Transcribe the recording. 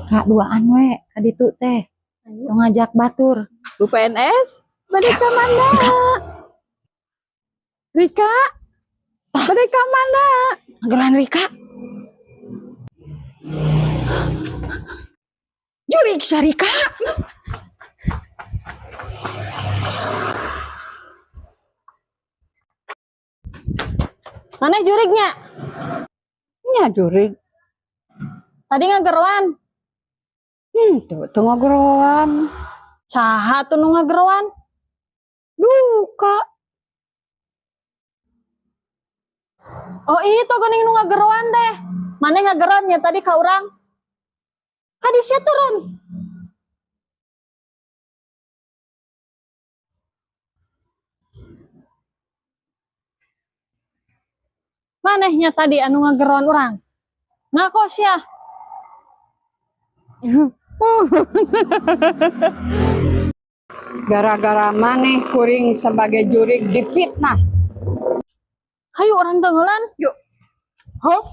Kak, duaan we ka ditu teh. Tong ngajak batur. Bu PNS, bade ka mana? Rika, bade ka mana? Ngageroan Rika. Jurig sia, Rika. Maneh jurignya? Nya, jurig. Tadi ngageroan. Tuh, tuh ngageroan. Saha tuh nu ngageroan? Duka. Oh, itu geuning nu ngageroan teh. Maneh ngageroan nya tadi ka urang? Kadi sia, turun. Manehnya tadi anu ngageroan urang? Ngaku sia. Gara-gara maneh kuring sebagai jurig dipitnah. Hayu urang teunggeulan. Yuk. Hop.